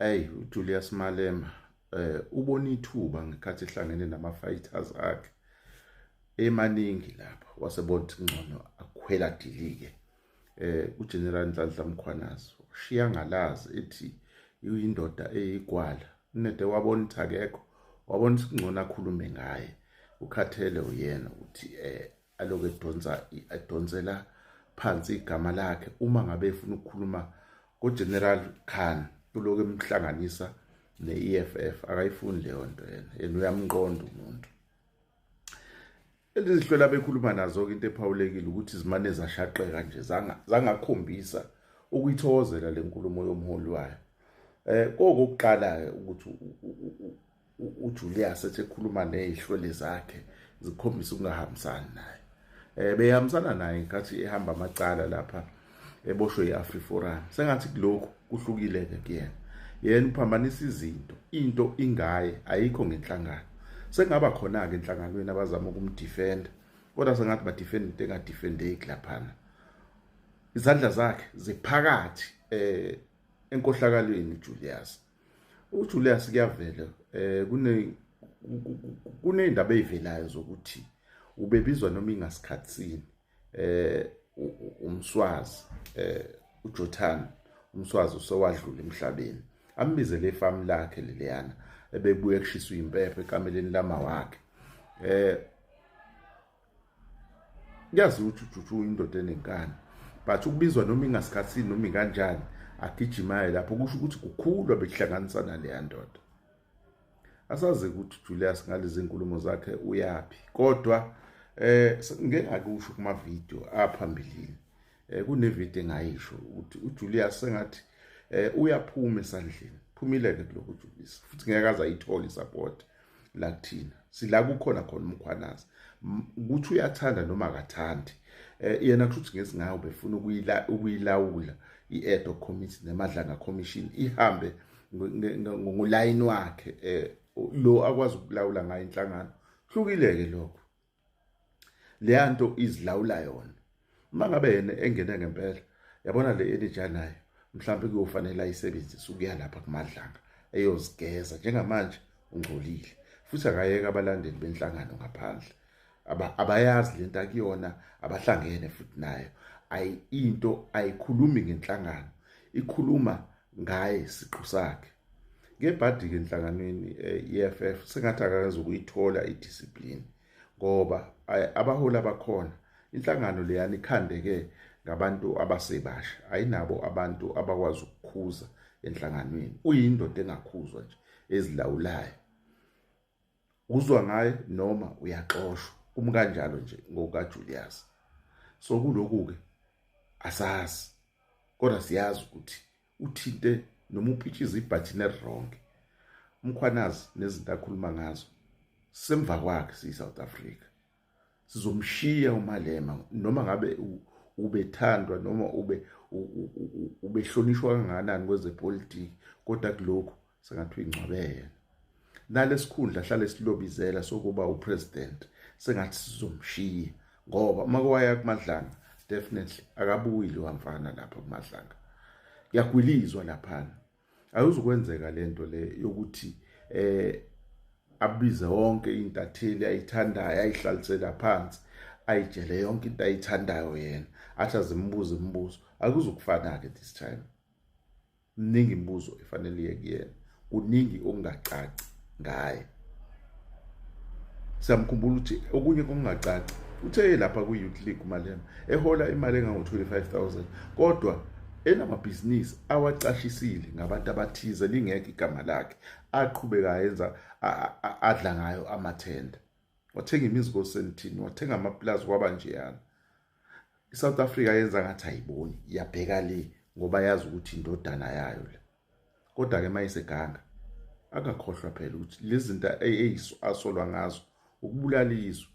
Ey, uJulius Malema ubona ithuba ngekhathi ehlangene nama-fighters akhe emaningi lapho, wasebona ukuthi ngcono akhwela dilike uGeneral Nhlanhla Mkhwanazi, ushiya ngalazi ethi uyindoda eyigwala. Unede wabona ukuthi akekho, wabona ukuthi kungcono akhulume ngaye. Ukhathele uyena ukuthi aloku edonsa, edonsela phansi igama lakhe. Uma ngabe efuna ukukhuluma ngoGeneral Khan, uloku emhlanganisa ne-EFF. Akayifuni leyo nto yena, yena uyamqonda umuntu. Lezihlwela bekhuluma nazo-ke, into ephawulekile ukuthi zimane zashaqeka nje, zangakhombisa ukuyithokozela le nkulumo yomholi wayo. Kokokuqala-ke ukuthi uJulius ethi ekhuluma nezihlwele zakhe zikhombisa ukungahambisani naye. Behambisana naye ngenkathi ehamba amacala lapha eboshwe yi-AfriForum. Sengathi kulokhu kuhlukile-ke kuyena. Yena uphambanisa izinto, into ingaye, ayikho ngenhlangano. Sengaba khona-ke enhlanganweni abazama ukumdefenda, kodwa sengathi badefenda into engadefendeki laphana. Izandla zakhe ziphakathi enkohlakalweni uJulius. UJulius kuyavela kuney'ndaba ey'velayo zokuthi ubebizwa noma ingasikhathini umswazi uJothani umswazi usewadlula emhlabeni, ambizele efamu lakhe leliyana ebebuye kushiswa impepho ekameleni lama wakhe. Kuyazi ukuthi uJuju indoda enenkani, but ukubizwa noma ingasikhathini noma inganjani agijimayo lapho kusho ukuthi kukhulu abekuhlanganisa naleya ndoda. Asazi ukuthi Julius ngalezi nkulumo zakhe uyapi, kodwa ngeke ngakusho kuma video aphambilini. Kune video engayisho ukuthi uJulius sengathi uyaphuma esandleni, phumile ke kuloko uJulius, futhi ngeke aze ayithole support la kuthina. Sila kukhona khona uMkhwanazi, ukuthi uyathanda noma akathandi, yena kusho ukuthi ngesingayo befuna ukuyilawula i-ad hoc committee neMadlanga Commission ihambe ngolayini wakhe, lo akwazi ukulawula ngayo inhlangano. Hlukile ke lokho, leya nto izilawula yona. Uma ngabe yena engene ngempela, yabona le energy anayo, mhlawumbe kuyofanele ayisebenzise ukuya lapha kuMadlanga eyozigeza. Njengamanje ungcolile, futhi akayeka abalandeli benhlangano ngaphandle abayazi lento akuyona, abahlangene futhi nayo. Ayi, into ayikhulumi ngenhlangano, ikhuluma ngaye siqu sakhe. Ngebhadi-ke enhlanganweni EFF sengathi akakaze ukuyithola idiscipline, ngoba abaholi abakhona, inhlangano leyana ikhandeke ngabantu abasebasha, ayinabo abantu abakwazi ukukhuza enhlanganweni. Uyindoda engakhuzwa nje, ezilawulayo, uzwa ngaye noma uyaxoshwa, umi kanjalo nje ngokaJulius. So kulokhu-ke asazi, kodwa siyazi ukuthi uthinte noma upitshiza ibhathini e-wrong. UMkhwanazi nezinto akhuluma ngazo, semva kwakhe siyi-South Africa. Sizomshiya uMalema noma ngabe ubethandwa noma ube ubehlonishwa kangakanani kwezepolitiki, kodwa kulokhu sengathi uyingcwabe yena. Nalesikhundla hlale silobizela sokuba upresident, sengathi sizomshiya, ngoba uma kwaya kuMadlanga definitely akabuyi lo mfana lapha kuMadlanga, kuyagwilizwa laphana. Ayuzukwenzeka lento le yokuthi abize wonke intatheli ayithandayo, ayihlalisela phansi, ayijele yonke into ayithandayo yena, athi azimbuze imibuzo. Akuzukufana ke this time. Mningi imibuzo efanele iye kuyena, kuningi okungacaci ngaye. Siyamkhumbula ukuthi okunye kokungacaci, uthe lapha kwi-Youth League uMalema ehola imali engango-25,000, kodwa enamabhizinisi awacashisile ngabantu abathize lingekho igama lakhe, aqhubeka yenza adla ngayo amathenda, wathenga imizi koSentini, wathenga amaplazi, kwaba njeyana. ISouth Africa yenza ngathi ayiboni, iyabheka le ngoba yazi ukuthi indodana yayo le. Kodwa ke mayiseganga, akakhohlwa phela ukuthi lezi zinto asolwa ngazo ukubulala izwe,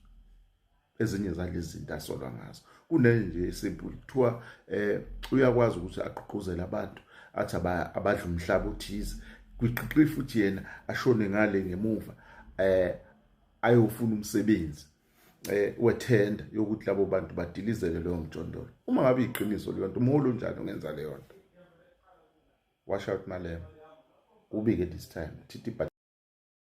ezinye zalezi zinto asolwa ngazo kunenye nje simple, kuthiwa uyakwazi ukuthi agqugquzele abantu, athi abadla umhlaba othize kwiqiqi, futhi yena ashone ngale ngemuva ayofuna umsebenzi wethenda yokuthi labo bantu badilizele leyo mjondolo. Uma ngabe iqiniso leyo nto, umholi onjani ongenza leyo nto? Wash out Malema. Kubi-ke this time, thinta.